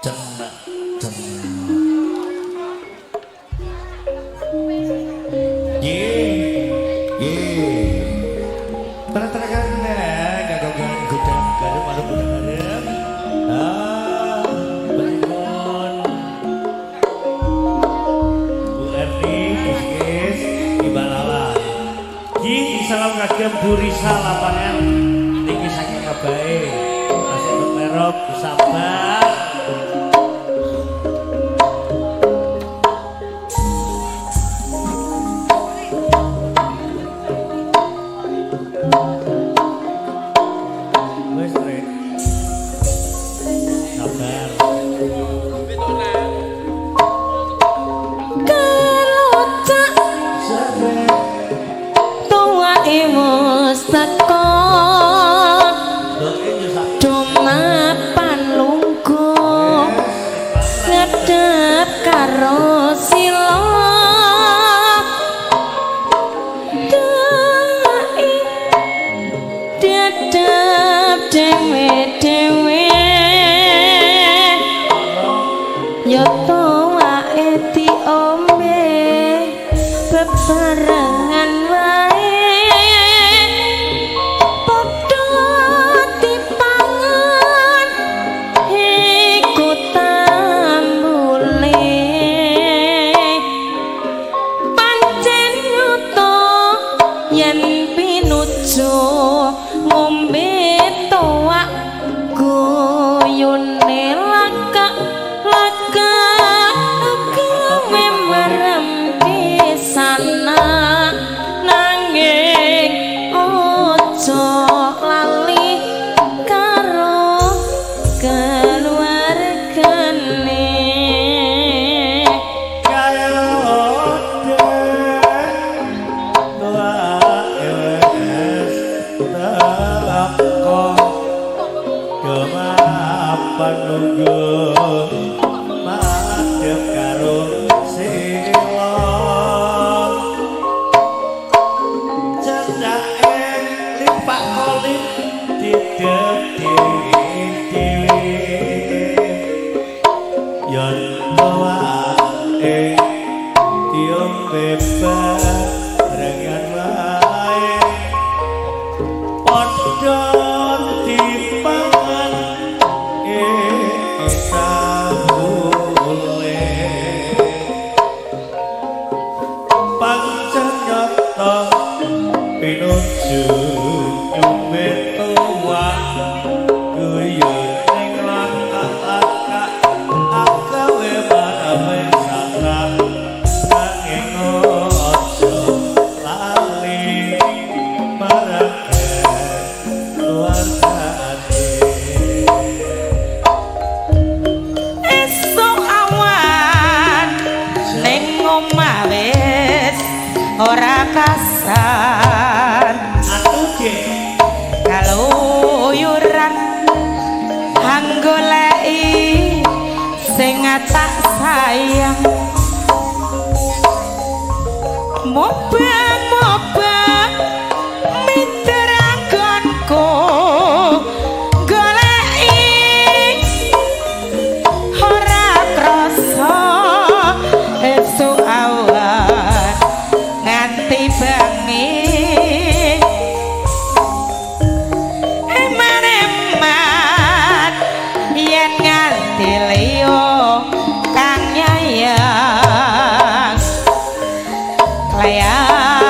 Cenek cenek. Ye ye. Terang-terangan kagungan gudang garum atau gudang garum. Ah, bangun. Bu Erni, Kis, Ibalala. Ki salam kagem Bu Risa lapangan niki saking kabae. Masih berterop sabar. Wes rek. Sabar. Kelocak Sabar. tuwa wis teko Doke yo sak dumapan lungguh ngedep karo sila dai dedep dhewe-dhewe ya tuwake diombe bebarengan wae padha dipangan iku tambule pancen nyata yen pinuju ngombe tuak guyune laka laka gawe merem sana nanging ojo lali karo keluargane. Yen tuwake diombe barengan wae padha dipangan tambule pancen nyata pinuju nyombe tuwak guyon ning lakak-lakak agawe marame satra nanging aja lali marang keluargane. Esuk awan ning omah wis ora kasan Atuh ge kaluyuran anggoleki sing tak sayang mobang-mobang mitra nggonku goleki ora krasa esuk awan nganti bengi eman-eman yen nganti liya kang nyayang. Klayang.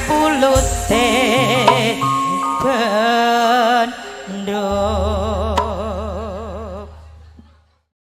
pulute.